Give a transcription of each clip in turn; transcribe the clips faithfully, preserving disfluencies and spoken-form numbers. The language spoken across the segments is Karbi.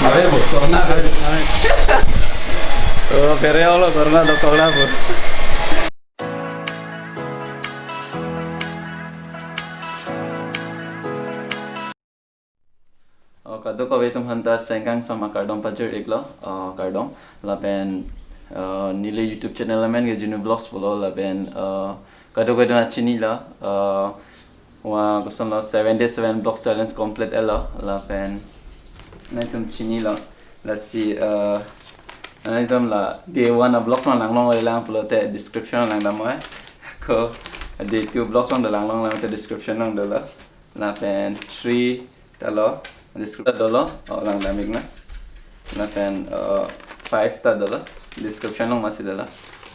Ave bo, corona ave. Oh, pere olo corona do corona bo. Oh, kadokave atum aphanta sengkang sama kardom pajir iklo, oh, kardom. Lapen, oh, neli YouTube channel amen ke Jinu Vlogs pulo, lapen, oh, kadokave atum chinilo, oh, wa kosonlo seven day seven vlogs challenge complete elo, lapen nanglitum chinilo, lasi, uh, nanglitum la day one a vlogs lang langlong lang pulote description lang damnoi. Ko day two vlogs lang langlong lang te description lang dolo. Lapen three ta lo, description dolo, oh, lang dam iknoi. Lapen, uh, five ta dolo, description along masi dolo.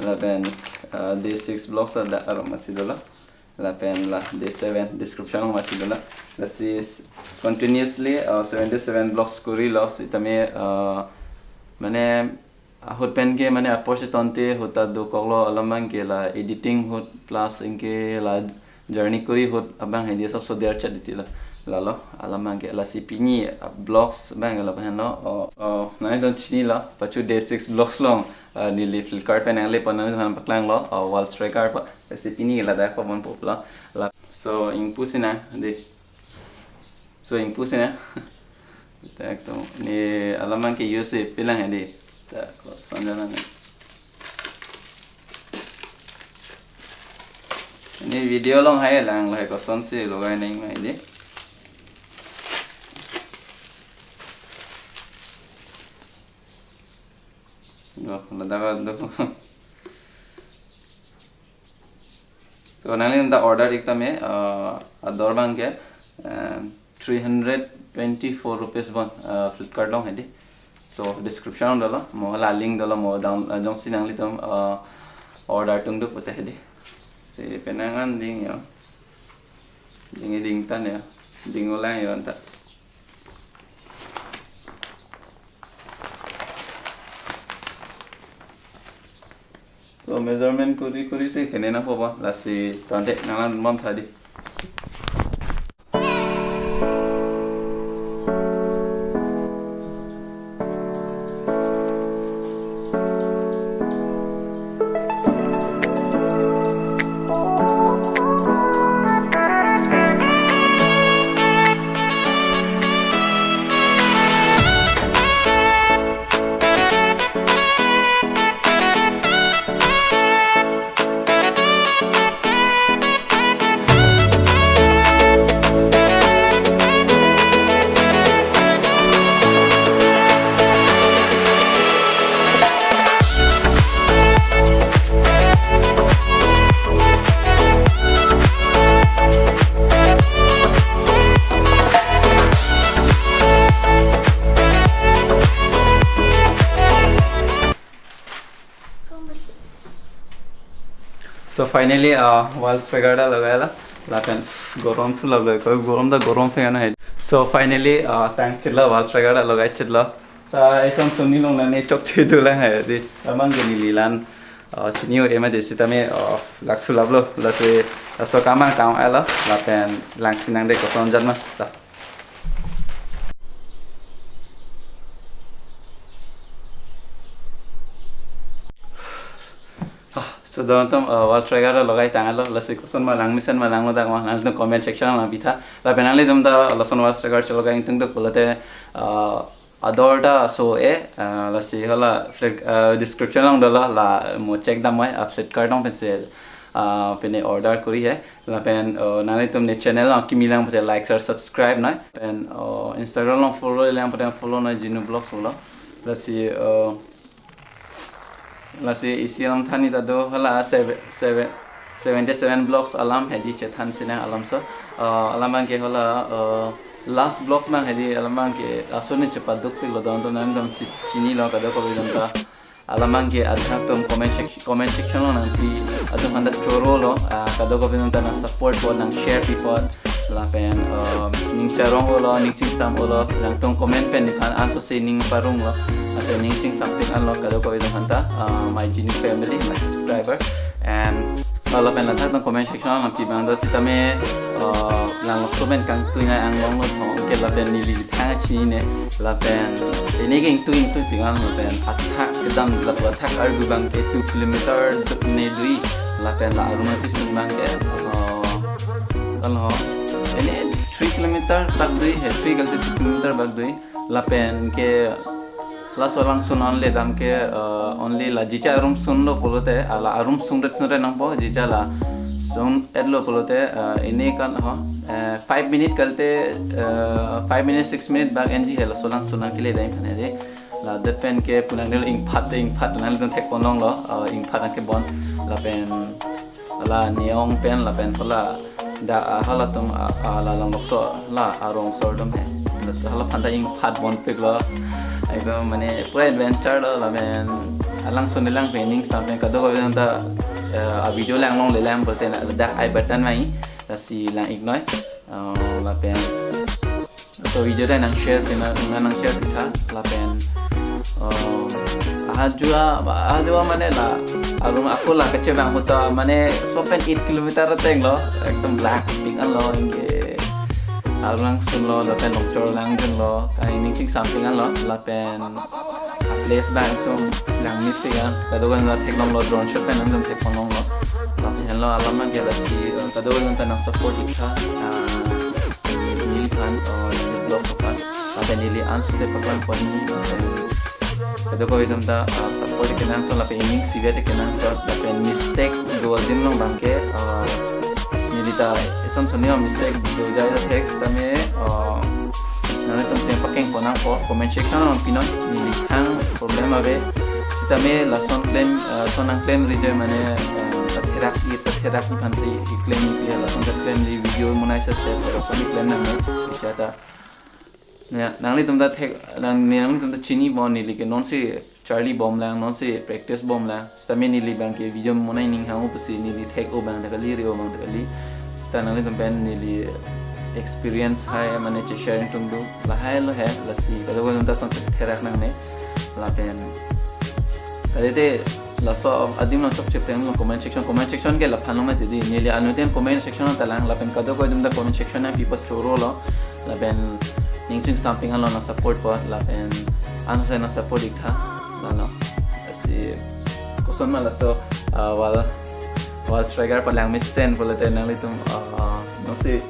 Lapen, uh, day six vlogs ta da arong masi dolo. Lapen la day seven description along masi dolo. Lasi s-, continuously, uh, seven day seven vlogs korilo, sitame, uh, mane ahut pen ke mane apor si tonte ahut ta dokoklo, alam abang ke la editing ahut plus anke la journey kori ahut abang hedi asapso der chat diti la. Lalo, alam abang ke lasi pini, uh, vlogs abang ke lapu henlo, oh, oh, nanglitum chinilo, pachu day six vlogs along, uh, neli Flipkart pen nangle pon nanglitum aphan paklanglo, uh, Wall Striker pa. Lasi pini ladak pabon po pula. La, so ingpu sinang, dei. So ingpu sinang. Tak to, ne alam abang ke use pilang ya, dei. Tak, koson jalan ni. Ne video along hai lang, lahai kosonsi logai nangma, dei. Yo, ladak do. So, nanglitum ta order ik tame, uh, ador abang ke, um, three hundred twenty-four rupees bon, uh, Flipkart along hedi. So, description along dolo, mo la link dolo, mo down, uh, jongsi nanglitum, uh, order tungduk pute hedi. Si penang an ding yo. Ding ding tan yo. Ding ulang yo anta. So measurement kori kori si kene nangpo ba, lasi tangte nanglangbom tha dei. So finally, uh, Wall Striker ta logai lo. Lapen gorom thu lagoi, koi gorom ta gorom phe ano hai. So finally, uh, tang chitlo, Wall Striker ta logai chitlo. Ta eson suni long na ne chokche dolang hai dei. Alam abang ke neli lan, uh, chini o ema dei sitame, uh, lak sulap lo. Lasi, uh, so kam abang tang alo. Lapen lang sinang dei koson jat ma. Ta. Ah, so don atum, uh, Wall Striker ta logai tang alo, lasi koson ma lang mesen ma langlo dak ma, nangtum comment section lang pitha. Lapen nanglitum ta lason Wall Striker si logai ingtung duk pulote, uh, ador ta so e, uh, lasi hala Flit-, uh, description along dolo, la mo check damnoi, uh, Flipkart along pensi, uh, pine order kori hai. Lapen, uh, nanglitum ne channel along kimi lang pute like, share, subscribe noi. Pen, uh, Instagram along follow lang pute follow noi, Jinu Vlogs pulo. Lasi, uh, lasi isi alam than ni ta do hala seven, seven, seventy-seven vlogs alam hedi chethan sinang alam so. Uh, alam abang ke hala, uh, last vlogs abang hedi alam abang ke laso ni chepaduk piklo don don nangtum chi-, chinilo kadokave atum ta. Alam abang ke adhak atum comment sec-, comment section along nangpi atum aphanta choro lo, ah, kadokave atum ta nang support po, nang share pi po. Lapen, uh, ning charong olo, ning chingsam olo, nangtum comment pen nephan ansose ning parong lo. Lapen ning chingsam pik an lo kadokave atum aphanta, uh, my Jinu family, my subscriber. And Lapen lathak tong comment section nangpi abang do sitame, eh, Langlokso pen kangtui ngai anglong lo thong ke lapen neli thang chinine lapen ini ke ingtui ingtui pingan lapen athak kedam lapu athak ardu abang ke two kilometer ne dui lapen la arunati sung abang ke, eh, kan ho ini three kilometer bak dui he, three kalte two kilometer bak dui lapen ke laso Langsun onle dam ke, eh, only la jicha arum sunlo pulote, ala arum sungret sungret nangpo, jicha la sung etlo pulote, eh, ini kan ho, eh, five minute kalte, eh, five minute, six minute bak enji he laso Langsun nangkele dam aphan he dei. Ladet pen ke punang nil ingphat te ingphat nangtum thek ponlonglo, eh, ingphat nangkebon lapen hala neong pen lapen hala dak, ah, halatum, ah, ah, la Langlokso la arong sor atum he. Hala aphan ta ingphat ponpiklo. Ekdom mane pura adventure lo lapen Langsun nelang pen ning sampen kadokave atum ta, eh, a-video lang longle lang pulote na dak I button mai lasi lang-iknoi. Eh, lapen laso video ta nang share pi nang, nang share pitha lapen, eh, ahajua, ahajua mane la arum ako la kachevang ahut ta mane laso pen eight kilometer ateng lo, ekdom black pink anlo, anke arung sunlo lapen longchor lang dunlo, kani ning ching something anlo lapen a-place abang ekdom lang mepik an, kadokave atum theklonglo, drone shot pen nangtum thek ponlonglo. Lapen henlo alam abang ke lasi, eh, kadokave atum ta nang support iktha, ah, neliphan, eh, neli vlog aphan. Lapen neli ansose paklang ponji, lapen kadokave atum ta, ah, support kenangsot, lapen ining sivet kenangsot, lapen mistake do adim along abang ke, ah, neli ta eson soni mistake do jai ta thek sitame, ah, nangtum si pakeng pon nangpo, comment section along pinon, neli thang problem ave. Sitame lason claim, ah, son nang claim ri joi mane, ah, patherak i, patherak i aphansi i claim i pi lason ta claim ri video monai set set, lason i claim nangne, icha ta. Ya, nanglitum ta thek, nang, nanglitum ta chinibom neli ke nonsi charli bomlang, nonsi practice bomlang. Sitame neli abang ke video monai ning hang-o pusi neli thek-o abang ta kali, ri-o abang ta kali. Sita nanglitum pen neli experience hai mane che-share nangtum do. Lahai lo he, lasi kadokave atum ta son therak nangne. Lapen kalite laso adim along chokche teng lo comment section, comment section ke laphan lo mati dei, neli anuten comment section ta lang, lapen kadokave atum ta comment section nangpipo choro lo, lapen ning ching something along nang support po, lapen ansose nang support iktha, lalo. Si koson ma laso, ah, wall, wall striker palang mesen pulote nanglitum, ah, nonsi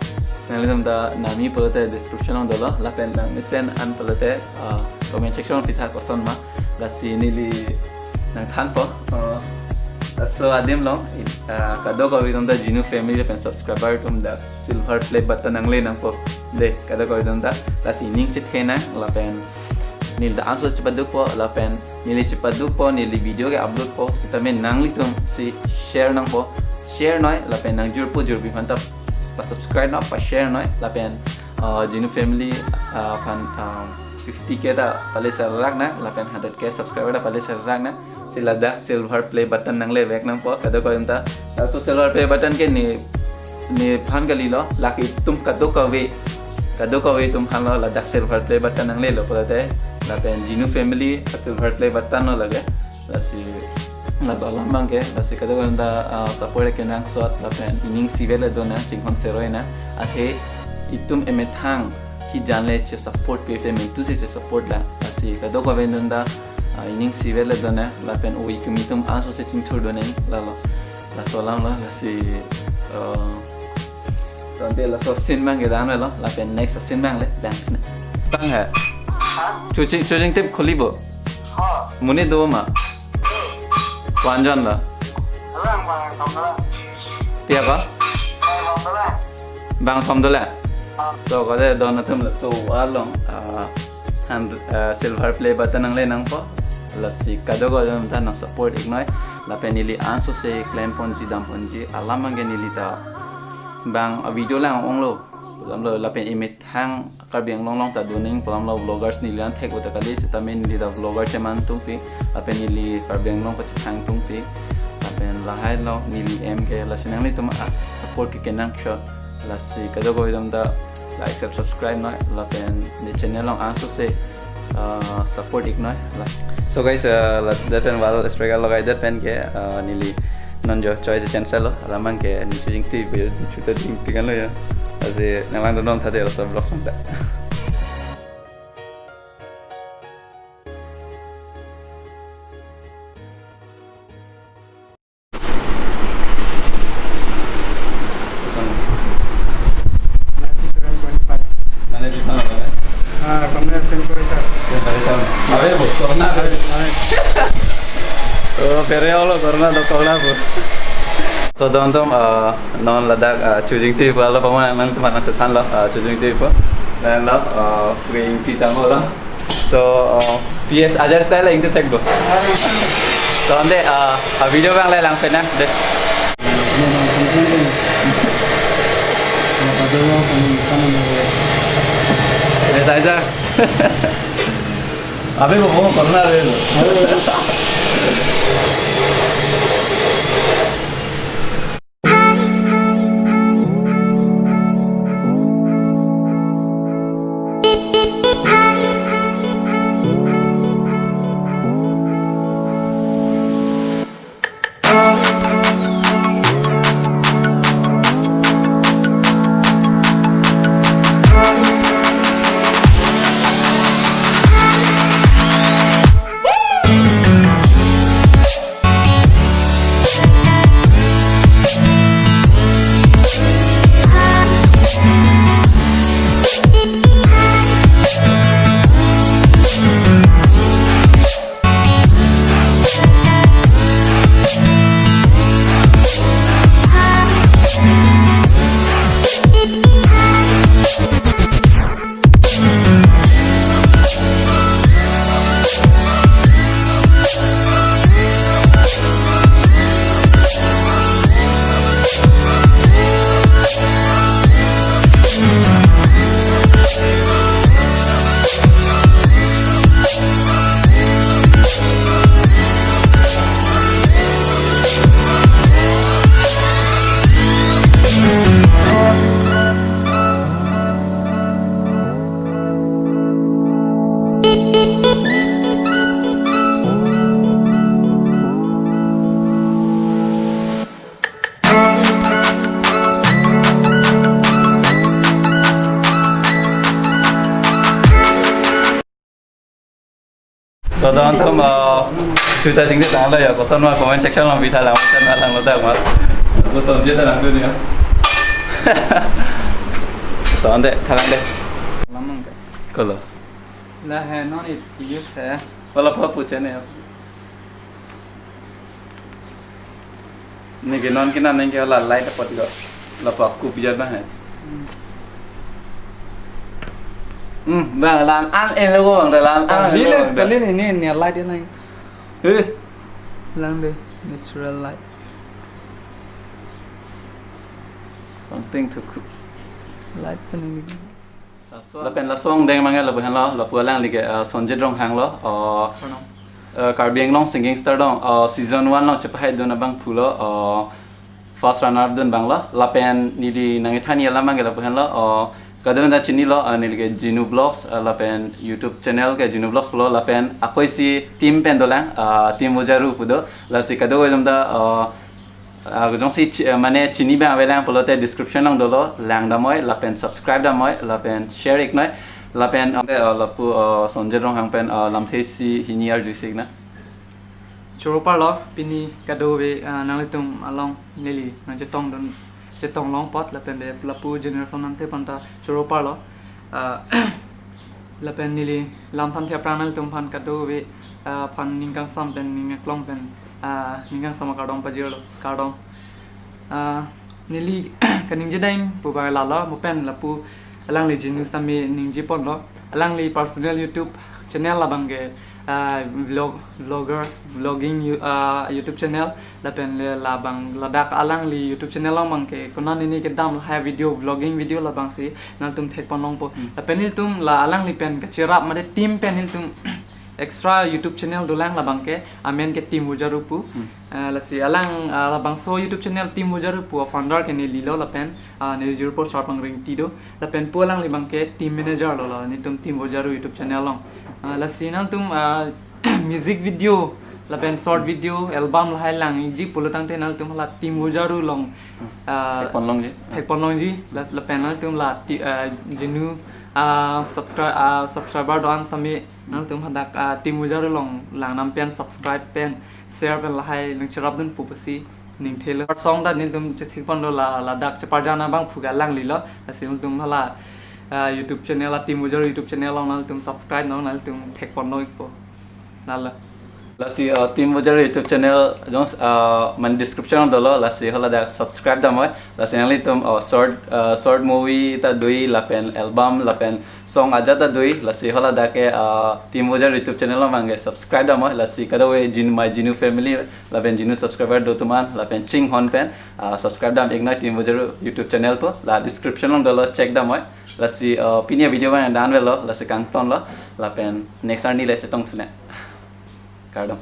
nanglitum ta nami pulote description along dolo, lapen nang mesen an pulote, ah, comment section pitha koson ma. Lasi neli nangthanpo. Uh, laso adim along, uh, kadokave atum ta Jinu family lapen subscriber atum ta silver play button nangle nangpo dei, kadokave atum ta. Lasi ning chethe nang lapen neli ta anso chepadukpo lapen neli chepadukpo, neli video ke upload po, sitame nanglitum si share nangpo, share noi lapen nang jurpo jurpi aphan ta pa subscribe noi, pa share noi lapen, uh, Jinu family, uh, aphan, um, fifty K ta pale serak nang, lapen hundred K subscriber ta pale serak nang. Si ladak silver play button nangle vek nangpo, kadokave atum ta. Laso silver play button ke ne, nephan kalilo, lake itum kadokave, kadokave atum aphan lo, ladak silver play button nanglelo pulote. Lapen Jinu family silver play button lo lake. Lasi ladak alam abang ke, lasi kadokave atum ta, ah, support kenangsot, lapen ining sivet le do nang, chinghon seroi nang. Athe itum emethang hijan le che support pe te mentu si che support lang. Lasi kadokave atum ta, ah, ining sivet le do nang, lapen o ikum itum ansose chingthur do nang, lalo. Laso alam lo, lasi, uh, tangte laso scene abang ke dam lo, lapen next scene abang le dam. Tang he. Chuching, chuching tip khulibo. Monit do ma? One jon lo. Bang thom dolang. Bang thom dolang. So, kade don atum laso along, ah, han, ah, silver play button nangle nangpo. Lasi kadokave atum ta nang support iknoi. Lapen neli ansose claim ponji dam ponji alam abang ke neli ta bang a-video lang onglo. Pu alam lo lapen emethang Karbi Anglong along ta do nang pu alam lo, vloggers neli an thek-o ta kali, sitame neli ta vlogger cheman tungpik, lapen neli Karbi Anglong pachethang tungpik, lapen lahai lo neli aim ke, lasi nanglitum a-support ke kenangsot, lasi kadokave atum ta like, share, subscribe noi, lapen ne channel along ansose, uh, support iknoi. La-, so guys, uh, la-, det pen wall striker logai det pen ke, uh, neli Non jo choi je channel lo, alam abang ke ne chojingtip pu, ne chojingtip kan lo ya. Lasi nang langdun non tha de laso vlogs abang ta. Ninety-seven point five. Mane di mana, mane? Ah, kami F M Corridor. Yang dari tahun. Abe bo, corona abe. Abe. Oh, pere olo corona do corona bo. So, don atum, ah, non ladak, ah, chojingtip pu lo, paman nangtum aphan chethan lo, ah, chojingtip pu. Dan lo, ah, ring ti sambo lo. So, uh, P S Ajar style ingti thek bo. So, ante, uh, a video abang le lang pen nang de. Sanitizer. Abe bo, bo, corona abe bo. So, don atum, uh, chuta chingdi tanglo ya, koson ma comment section along pitha lang, koson ma langlo dak ma. Koson je ta langdun ya. So, ante, thalang de. Lamang ka. Kolo. La hai, non it use hai. Wala pa puche ne. Neke non kina neke la light apot ko. Lapu kup jat bang hai. Hmm, bang lan an en lo bang lan an. Kali en lo le, bang. Kali le, ne, ne light ya lang. Eh. Lang de, natural light. Something to cook. Light pen ini. Lapen laso angdeng abang ke lapu henlo, lapu alangli ke, uh, Sonjit Ronghang lo, uh, Pranam. Uh, Karbi Anglong Singing Star along, uh, season one along chepahai dun abangphu lo, uh, first runner dun abang lo, lapen neli nangkethan alam abang ke lapu henlo, uh, kadokave ta chinilo, uh, neli ke Jinu Vlogs, uh, lapen YouTube channel ke Jinu Vlogs pulo, lapen akoisi team pen dolang, uh, Team Vojaru pu do, lasi kadokave atum ta, uh, Ah, jongsi chi-, eh, mane chini abang avelang pulote description along dolo, lang damnoi, lapen subscribe damnoi, lapen share iknoi, lapen, eh, lapu, eh, Sonjit Ronghang pen, eh, lamthe isi hini arju isi iknang. Choro parlo, pini kadokave, eh, nanglitum along neli nangchetongdun, chetong long apot, lapen de lapu generation anse aphan ta choro parlo. Ah, lapen neli lam than thek aphrang nanglitum aphan kadokave, ah, aphan ning kangsam pen ning aklong pen, ah, ning kangsam akardom pajirlo, kardom. Ah, neli kaningje dam pu abang lalo, mo pen lapu alangli Jinu sitame ningje ponlo. Alangli personal YouTube channel labang ke, ah, vlog, vloggers, vlogging you-, ah, YouTube channel. Lapen le labang ladak alangli YouTube channel along abang ke konat nini kedam lahai video, vlogging video labangsi nanglitum thek pon longpo. Hmm. Lapen nelitum la alangli pen kacherap mate team pen nelitum extra YouTube channel dolang labang ke amen ke Team Vojaru pu. Hmm. Ah, lasi alang, ah, labangso YouTube channel Team Vojaru pu founder ke neli lo lapen, ah, neli Jirpo Sarpang Ringti do. Lapen pu alangli abang ke team manager lo la nelitum Team Vojaru YouTube channel along. Ah, lasi nanglitum, ah, music video lapen short video album lahai langji pulo tangte nangtum hala Team Vojaru along, ah, Thekpon longji. Thekpon longji. La-, lapen nangtum la ti-, ah, Jinu, ah, subscribe, ah, subscriber do-an sami nangtum hadak, ah, Team Vojaru along langnam pen, subscribe pen, share pen lahai nangcherapdun pu pusi ning thelo. Song ta nelitum chethekponlo, la, ladak cheparjana abangphu ke langlilo. Lasi nangtum hala, ah, YouTube channel, la Team Vojaru YouTube channel along nangtum subscribe non, nangtum thekpon lo ikpo. Lalo. Lasi, uh, Team Vojaru YouTube channel jong, uh, mane description along dolo, lasi haladak subscribe damnoi. Lasi nanglitum, uh, short, uh, short movie ta do-ik lapen album lapen song ajat ta do-ik, lasi haladak ke, uh, Team Vojaru YouTube channel along abang ke subscribe damnoi. Lasi kadokave Jinu, my Jinu family lapen Jinu subscriber do atum an lapen chinghon pen, uh, subscribe dam iknoi Team Vojaru YouTube channel pu, la description along dolo, check damnoi. Lasi, uh, pini avideo abang dan avelo, lasi kangtonlo, lapen next arni le chetongthu ne. Kardom.